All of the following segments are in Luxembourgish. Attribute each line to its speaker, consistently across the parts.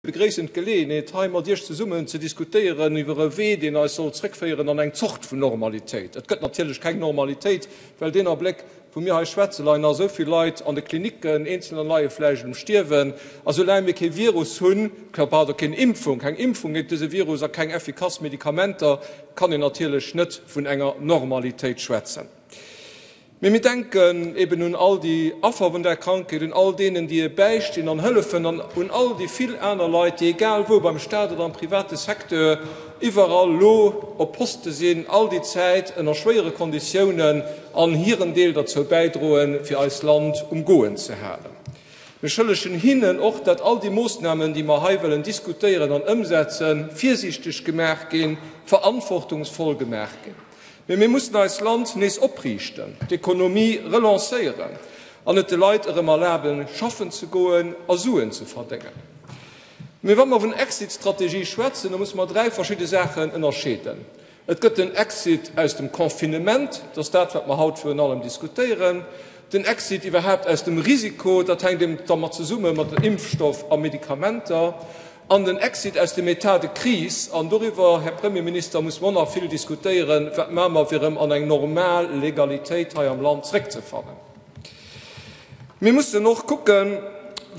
Speaker 1: Begréissen d'Geleeënheet, hei mat Iech zesummen ze diskutéieren iwwer e Wee, deen eis soll zréckféieren an eng Zort vun Normalitéit. Et gëtt natierlech keng Normalitéit, well deen Abléck, wou mir hei schwätzen, leien nach esou vill Leit an de Klinicken, Eenzelner leie vläicht um Stierwen. A soulaang mir kee Virus hunn, pardon, keen Impfung, keng Impfung géint dëse Virus a keng effikass Medikamenter, kann een natierlech net vun enger Normalitéit schwätzen. Mee mir denken eben un all déi Affer vun där Krankheet, un all deenen, déi e bäistinn an hëllefen an un all déi vill aner Leit, déi egal wou, beim Staat oder am private Secteur, iwwerall elo op Poste sinn, all déi Zäit ënner schwéiere Konditiounen an hiren Deel derzou bäidroen, fir eist Land um Goen ze halen. Mir schëllegen hinnen och, dat all déi Moossnamen, déi mer hei wëllen diskutéieren an ëmsetzen, virsiichteg gemaach ginn, verantwortungsvoll gemaach ginn. Mee mir mussen eist Land nees opriichten, d'Ekonomie relancéieren an et de Leit erëm erlaben, schaffen ze goen a Suen ze verdéngen. Mee wa mer vun Exit-Strategie schwätzen, da musse mer dräi verschidde Saachen ënnerscheeden. Et gëtt den Exit aus dem Confinement, dat ass dat, wat mer haut virun allem diskutéieren. Den Exit iwwerhaapt aus dem Risiko, dat hänkt eben dermat zesumme mat den Impfstoff a Medikamenter. An den Exit aus dem État de crise, an doriwwer, Här Premierminister, muss mer och nach vill diskutéieren, wat maache mer, fir erëm an eng normal Legalitéit hei am Land zréckzefannen. Mir mussen och kucken,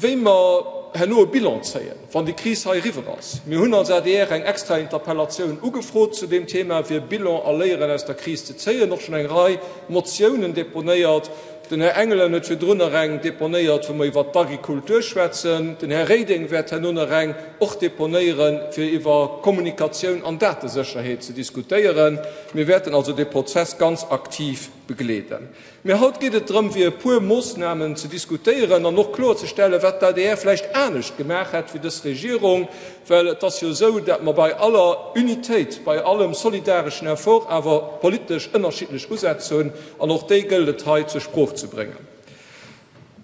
Speaker 1: wéi mer herno e Bilan zéien, wann déi Kris hei eriwwer ass. Mir hunn als adr eng extra Interpellatioun ugefrot zu deem Thema, fir e Bilan a Léieren aus der Kris ze zéien, och schonn eng Rei Motiounen deponéiert. Den Här Engelen huet virdrun nach eng deponéiert, wou mer iwwert d'Agrikultur schwätzen. Den Här Reding wäert herno nach eng och deponéieren, fir iwwer Kommunikatioun an Datesécherheet ze diskutéieren. Mir wäerten also dee Prozess ganz aktiv begleeden. Mee haut geet et drëm, fir e puer Moossnamen ze diskutéieren an och kloerzestellen, wat d'ADR vläicht anescht gemaach hätt wéi dës Regierung. Well et ass jo esou, datt mer bei aller Unitéit, bei allem solidareschen Effort awer politesch ënnerschiddlech Usätz hunn. An och déi gëllt et hei zur Sprooch ze bréngen.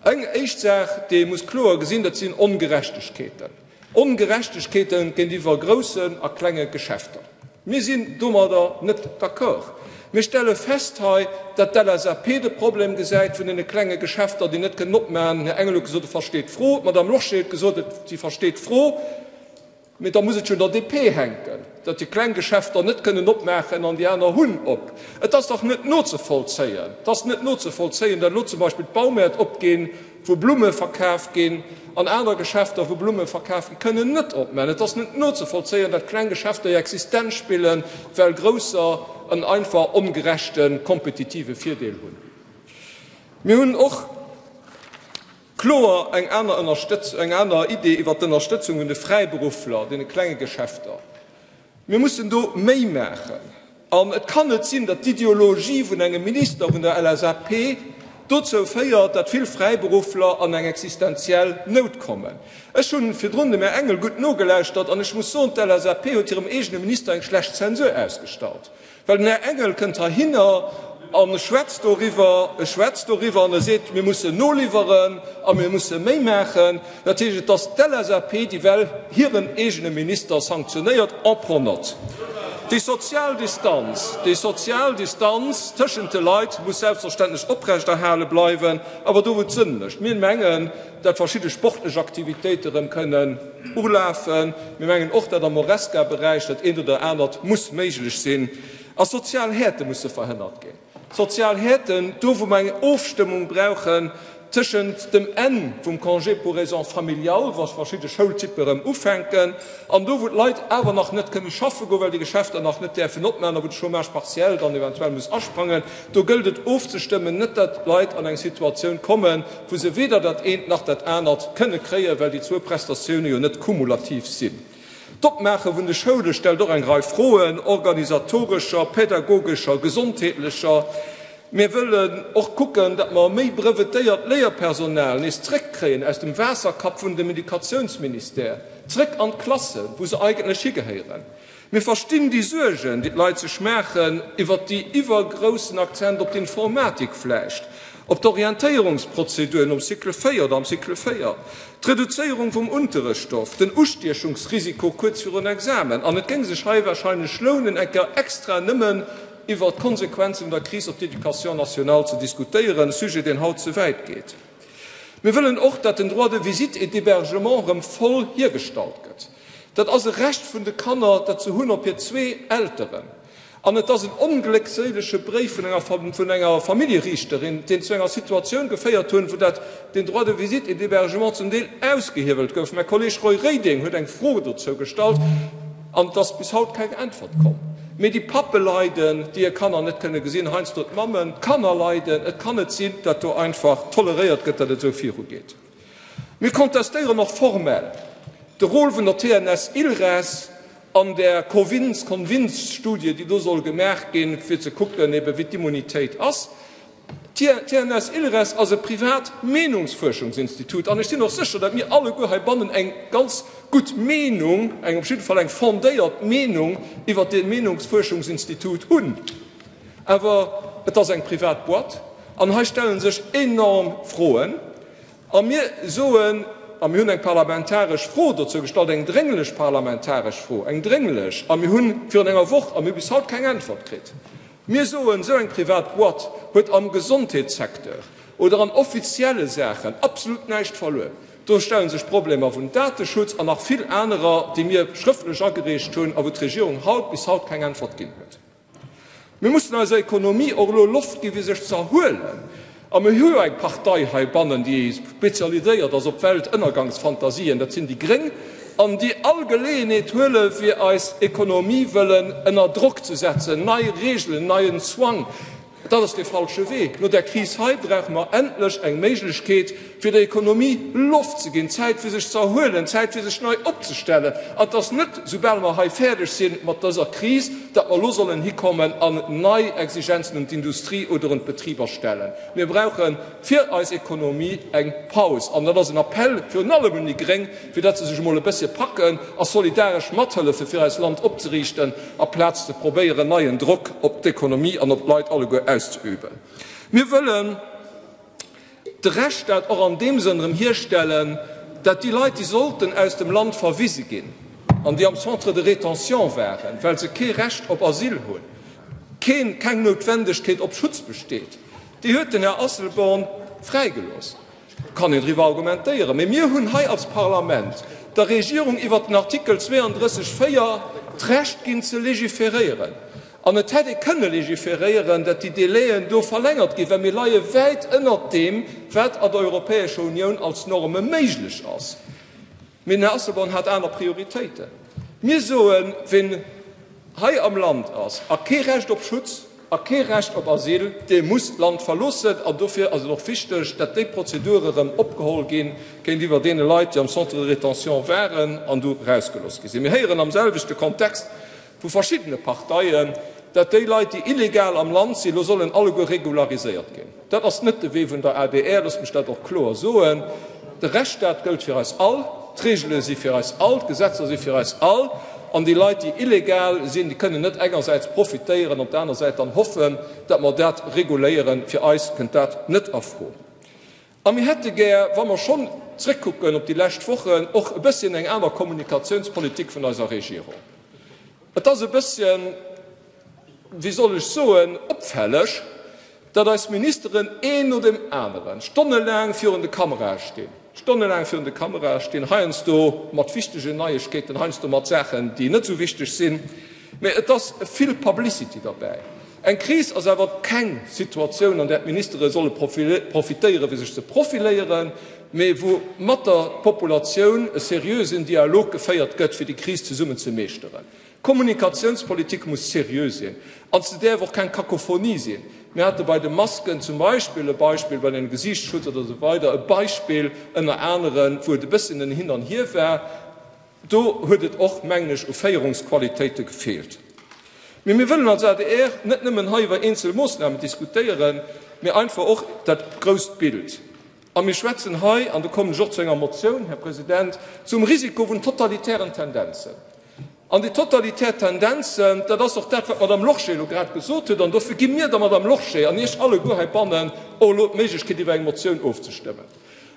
Speaker 1: Eng éischt Saach, déi ee muss kloer gesinn, dat sinn Ongerechtegkeeten. Ongerechtegkeete géintiwwer groussen a klenge Geschäfter. Mir sinn domadder net d'accord. Mir stelle fest hei, datt d'LSAP de Problem gesäit vun deene klenge Geschäfter, déi net kënnen opmachen. Den Här Engel huet gesot, e versteet d'Fro. D'Madame Lorsché huet gesot, si versteet d'Fro. Mee da muss et jo un der DP hänken, datt déi kleng Geschäfter net kënnen opmaachen an déi aner hunn op. Et ass dach net nozevollzéien, et ass net nozevollzéien, datt elo zum Beispill d'Baumäert opginn, wou Blumme verkaf ginn, an aner Geschäfter, wou Blumme verkaf ginn, kënnen net opmaachen. Et ass net nozevollzéien, datt kleng Geschäfter hir Existenz spillen, well grousser en einfach ongerechte kompetitive Virdeel hunn. Mir hunn och. Kloer eng aner Ënnerstëtz, eng aner Idee iwwert d'Ënnerstëtzung vun de Fräiberuffler, deene klenge Geschäfter. Mir mussen do méi maachen. An et kann net sinn, datt d'Ideologie vun engem Minister vun der LSAP dozou féiert, datt vill Fräiberuffler an eng existenziell Nout kommen. Ech hu virdrun dem Här Engel gutt nogelauschtert an ech muss soen, d'LSAP huet hirem eegene Minister eng schlecht Zensur ausgestallt. Well den Här Engel kënnt heihinner a schwätzt doriwwer, e schwätzt doriwwer an e seet, mir mussen noliwweren a mir musse méi maachen. Dat heescht, et ass d'LSAP, déi well hiren eegene Minister sanktionéiert. On prend note. Déi sozial Distanz, déi sozial Distanz tëschent de Leit muss selbstverständlech oprechterhale bleiwen, awer do, wou et Sënn mécht. Mir mengen, dat verschidde sportlech Aktivitéite rëm kënnen ulafen. Mir mengen och, dat am Horesca-Beräich dat eent oder anert muss méiglech sinn. A sozial Häerte musse verhënnert ginn. Sozial Häerten, do wou mer eng Ofstëmmung brauchen tëschent dem Enn vum Congé pour raisons familiales, wa verschidde Schoultyppe rëm ufänken, an do wou d'Leit awer nach net kënne schaffe goen, well déi Geschäfter nach net däerfen opmaachen a wou de Chômage partiel dann eventuell muss asprangen, do gëllt et ofzestëmmen, net dat d'Leit an eng Situatioun kommen, wou se weder dat eent nach dat anert kënne kréien, well déi zwou Prestatioune jo net kumulativ sinn. D'Opmaache vun de Schoule stellt och eng Rei Froen, organisatorescher, pädagogescher, gesondheetlecher. Mir wëllen och kucken, datt mer méi brevetéiert Léierpersonal nees zréckkréien aus dem Waasserkapp vun dem Educatiounsministère, zréck an d'Klassen, wou se eigentlech higehéieren. Mir verstinn déi Suergen, déi d'Leit sech maachen iwwert déi iwwergroussen Akzent op d'Informatik vläicht, op d'Orientéierungsprozeduren nom Cycle 4 oder am Cycle 4, d'Reduzéierung vum Unterrëchtstoff, den Ustiechungsrisiko kuerz virun Examen. An et géing sech hei wahrscheinlech lounen, eng Kéier extra nëmmen iwwert d'Konsequenze vun der Kris op d'Éducation nationale ze diskutéieren, e Sujet, deen haut ze wäit geet. Mir wëllen och, datt den Droit de visite et d'hébergement erëm voll hiergestallt gëtt. Dat ass e Recht vun de Kanner, dat se hunn op hir zwee Elteren. An et ass en ongléckséilege Bréif vun enger vun enger Familljeriichterin, deen zu enger Situatioun geféiert hunn, wou dat den Droit de visite et d'hébergement zum Deel ausgehiewelt gouf. Mäi Kolleeg Roy Reding huet eng Fro dozou gestallt an et ass bis haut keng Äntwert komm. Mee déi Pappe leiden, déi hir Kanner net kënne gesinn, heiansdo d'Mammen, d'Kanner leiden. Et kann net sinn, datt do einfach toleréiert gëtt, datt et esou virugeet. Mir kontestéieren och formell de Rôle vun der TNS-ILReS an där Covins-Convins-Studie, déi do soll gemaach ginn, fir ze kucken, ebe wéi d'Immunitéit ass. D'TNS-ILReS ass e privat Meenungsfuerschungsinstitut an ech sinn och sécher, datt mir alleguer heibannen eng ganz gutt Meenung, eng op jidde Fall eng fondéiert Meenung iwwert dee Meenungsfuerschungsinstitut hunn. Awer et ass eng privat Boîte an hei stelle sech enorm Froen. A mir soen, a mir hunn eng parlamentaresch Fro dozou gestallt, eng drénglech parlamentaresch Fro, eng drénglech, a mir hu virun enger Woch, a mir hu bis haut keng Äntwert kritt, mir soen, esou eng privat Boîte huet am Gesondheetssecteur oder an offizielle Saachen absolut näischt verluer. Do stelle sech Problemer vun Dateschutz an nach vill anerer, déi mir schrëftlech agereecht hunn a wou d'Regierung haut bis haut keng Äntwert ginn huet. Mir mussen eiser Ekonomie och elo Loft gi fir sech ze erhuelen. A mir hu jo eng Partei heibannen, déi spezialiséiert ass op Weltënnergangsfantasien, dat sinn déi Gréng, an déi all Geleeënheet huele fir eis Ekonomie wëllen ënner Drock ze setzen, nei Regelen, neien Zwang. Dat ass dee falsche Wee. No där Kris hei brauche mer endlech eng Méiglechkeet, fir der Ekonomie Loft ze ginn, Zäit fir sech ze erhuelen, Zäit fir sech nei opzestellen. An et ass net, soubal mer hei fäerdeg si mat dëser Kris, datt mer elo sollen hikommen an nei Exigenzen un d'Industrie oder un d'Betriber stellen. Mir brauche fir eis Ekonomie eng Paus. An dat ass en Appell virun allem un déi Gréng, fir datt se sech emol e bëssche packen a solidaresch mathëllefe fir eist Land opzeriichten, aplaz ze probéieren neien Drock op d'Ekonomie an op d'Leit alleguer auszeüben. Mir wëllen de Rechtsstaat och an deem Sënn erëm hierstellen, dat déi Leit, déi sollten aus dem Land verwise ginn an déi am Centre de rétention waren, well se kee Recht op Asyl hunn, keen, keng Noutwendegkeet op Schutz besteet, déi huet den Här Asselborn fräigelooss. Kann een driwwer argumentéieren, mee mir hunn hei als Parlament der Regierung iwwert den Artikel 32, 4 d'Recht ginn ze légiféréieren. An et hätt ee kënne légiféréieren, datt déi Délaiën do verlängert ginn, well mir leie wäit ënnert deem, wat an der Europäescher Unioun als Norme méiglech ass. Mee den Här Asselborn hat aner Prioritéiten. Mir soen, ween hei am Land ass a kee Recht op Schutz a kee Recht op Asyl, dee muss d'Land verloossen. An dofir ass et och wichteg, datt déi Prozedure erëm opgeholl gi géintiwwer deene Leit, déi am Centre de rétention waren an du erausgelooss gi sinn. Mir héieren am selwechte Kontext vu verschiddene Parteien, datt déi Leit, déi illegal am Land sinn, elo sollen alleguer regulariséiert ginn. Dat ass net de Wee vun der adr, loosst mech dat och kloer soen. De Rechtsstaat gëllt fir eis all, d'Reegele si fir eis all, d'Gesetzer si fir eis all. An déi Leit, déi illegal sinn, déi kënnen net engersäits profitéieren, op der aner Säit dann hoffen, datt mer dat reguléieren. Fir eis kënnt dat net a Fro. A mir hätte gär, wa mer schonn zréckkucken op déi lescht Wochen, och e bësschen eng aner Kommunikationspolitik vun eiser Regierung. Et ass e bësschen, wéi soll ech soen, opfälleg, datt eis Ministeren een no deem aneren stonnelaang virun de Kamerae stinn, stonnelaang virun de Kamerae stinn, heiansdo mat wichtegen Neiegkeeten, heiansdo mat Saachen, déi net esou wichteg sinn, mä et ass vill Publicity derbäi. Eng Kris ass awer keng Situatioun, an där d'Ministere solle profitéieren, fir sech ze profiléieren, mee wou mat der Populatioun e seriösen Dialog geféiert gëtt, fir déi Kris zesummen ze meeschteren. D'Kommunikatiounspolitik muss seriö sinn an se däerf och keng Kakophonie sinn. Mir hate bei de Masken zum Beispill e Beispill, bei dem Gesiichtsschutz oder esou weider e Beispill ënner anere, wou et e bësschen en Hin an Hier war. Do huet et och, mengen ech, u Féierungsqualitéite gefeelt. Mee mir wëllen als adr net nëmmen hei iwwer eenzel Moossnamen diskutéieren, mee einfach och dat grousst Bild. A mir schwätzen hei, an do kommen ech och zu enger Motioun, Här President, zum Risiko vun totalitären Tendenzen. An déi totalitär Tendenzen, dat ass och dat, wat d'Madame Lorsché elo grad gesot huet, an dofir gi mir der Madame Lorsché an Iech alleguer heibannen och elo d'Méiglechkeet, iwwer eng Motioun ofzestëmmen.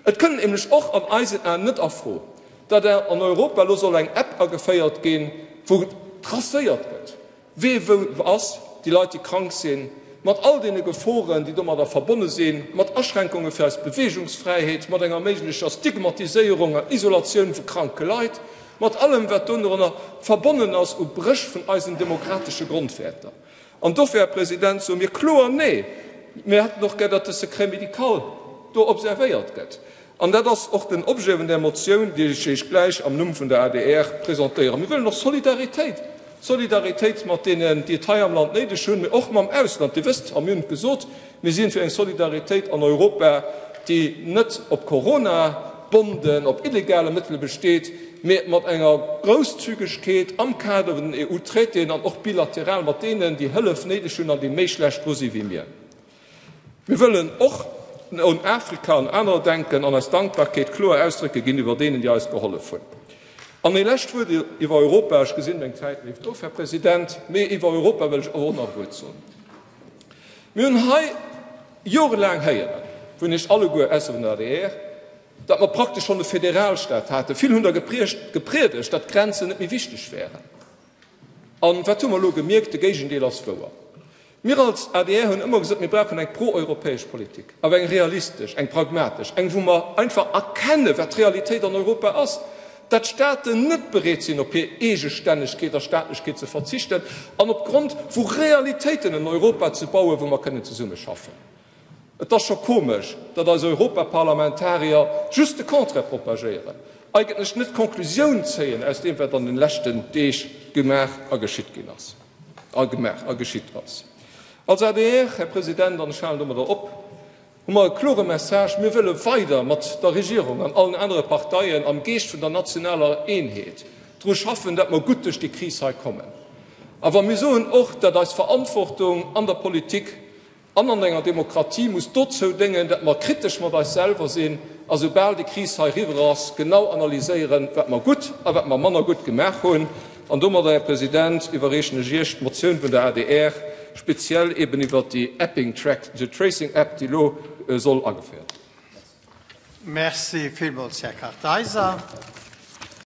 Speaker 1: Et kënnt nämlech och an eisen Aen net a Fro, datt an Europa elo soll eng App ageféiert ginn, wou tracéiert gëtt, Wee wou ass, déi Leit, déi krank sinn, mat all deene Geforen, déi domadder verbonne sinn, mat. Aschränkunge fir eis Beweegungsfräiheet, mat enger méiglecher Stigmatiséierung an Isolatioun vu kranke Leit, mat allem, wat dorunner verbonnen ass u Bréch vun eisen demokratesche Grondwäerter. An dofir, Här President, soe mir kloer Nee. Mir hätten och gär, datt de Secret médical do observéiert gëtt. An dat ass och den Objet vun där Motioun, déi ech Iech gläich am Numm vun der adr presentéieren. Mir wëllen och Solidaritéit, Solidaritéit mat deenen, déi et hei am Land néideg hunn, mee och mam Ausland. Dir wësst, a mir hunn et gesot, mir si fir eng Solidaritéit an Europa, déi net op Corona-Bonden, op illegale Mëttele besteet, mee mat enger Grousszügegkeet am Kader vun den EU-Traitéen an och bilateral mat deenen, déi Hëllef néideg hunn an déi méi schlecht dru si wéi mir. Mir wëllen och un Afrika an anerer denken an eis Dankbarkeet kloer ausdrécke géintiwwer deenen, déi eis gehollef hunn. An ee lescht Wuert iwwer Europa, ech gesinn, meng Zäit leeft of, Här President, mee iwwer Europa wëll ech och nach e Wuert soen. Mir hunn hei jorelaang héieren, vun Iech alleguer, ausser vun der adr, datt mer praktesch schonn e Federalstaat haten. Vill hunn der gepriedegt, datt d'Grenzen net méi wichteg wären. An wat hu mer elo gemierkt? De Géigendeel ass wouer. Mir als adr hunn ëmmer gesot, mir brauchen eng pro-europäesch Politik, awer eng realistesch, eng pragmatesch, eng wou mer einfach erkennen, wat d'Realitéit an Europa ass, datt d'Staaten net bereet sinn, op hir Eegestännegkeet a Staatlechkeet ze verzichten an opgrond vu Realitéiten en Europa ze bauen, wou mer kënnen zesummeschaffen. Et ass scho komesch, datt eis Europaparlamentarier just de Contraire propagéieren, eigentlech net d'Conclusioun zéien aus deem, wat an den leschten Deeg gemaach a geschitt ginn ass a gemaach a geschitt ass. Als adr, Här President, an ech halen domadder op, hu mer e klore Message, Mir wëlle weider mat der Regierung an allen anere Parteien am Geescht vun der nationaler Eenheet dru schaffen, datt mer gutt duerch déi Kris hei kommen. Awer mir soen och, datt eis Verantwortung an der Politik An an enger Demokratie muss dozou déngen, datt mer kritesch mat eis selwer sinn a soubal déi Kris hei eriwwer ass, genau analyséieren, wat mer gutt a wat mer manner gutt gemaach hunn. An domadder, Här President, iwwerreechen ech Iech d'Motioun vun der adr, speziell eben iwwert déi Apping Track, the Tracing App, déi elo soll ageféiert ginn.
Speaker 2: Merci villmools, Här Kartheiser.